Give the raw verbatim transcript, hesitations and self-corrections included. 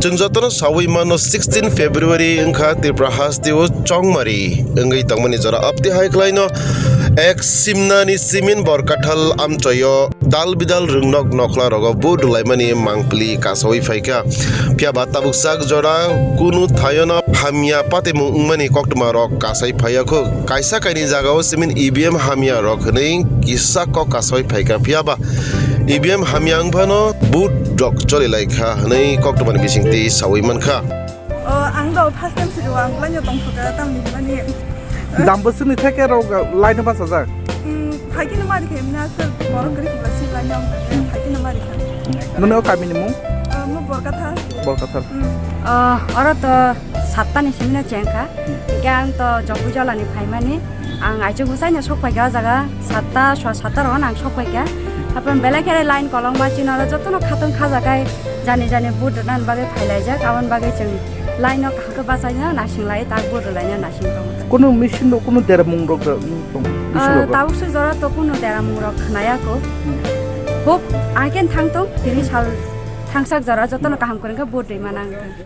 Chwng jotono sawi mano, sixteen February wngkha Tripura hasteo chongmari wngwi tongmani jora. Abdi hai khlaino ek simnani simin Borkathal amchoyo dal bidal rwngnok nokhla rogo vote rwlaimani mangpili kasawi phaikha. Phiya ba tabuk sak jora kunu thayono hamya patimung wngmani koktwma rok kasai phaiya khu. Kaisa kaini jagao simin E V M hamya rok hwnwi kisa kok kasai phaikha. Phiya ba E V M hamya wngphano vote rok choli lai kha hwnwi koktwmani bisingtwi sawi mankha. O, ang do first time siro, ang laino tongthokha, tamni hwnmani. Dam bwswkni theke rok laino bachajak? Hmm, phaikhe no mari khe, emni aswk borok kwrwi kwrwi si laino wng thangkhe, phaikhe no mari kha. Nini o kamini mung? O, mo Borkathar. Borkathar. Hmm. O, oro to satta ni simino chengkha. Hingke ang to Jokbujala ni phaimani. Ang aichuk bwsaino sok phaikha o jaga satta, swa satta rogo ang sok phaikha. Hapan belai khe line kolokma chini oro jotono khatong khajakai jani jani vote rwna bagwi phailaijak. Aboni bagwi chwng line no kaham khe bachaina naising lai, tak vote rwlaina naising tongo. Kunu machine rok, kunu deramung rok da-, tong, Ah, bisingo ba? Tabuk se jora to kunu deramung rok khwnaya ko. Hmm. Hop, I can thang tong, tini sal thangsak jora jotono kaham kwrwng khe vote rwima nang.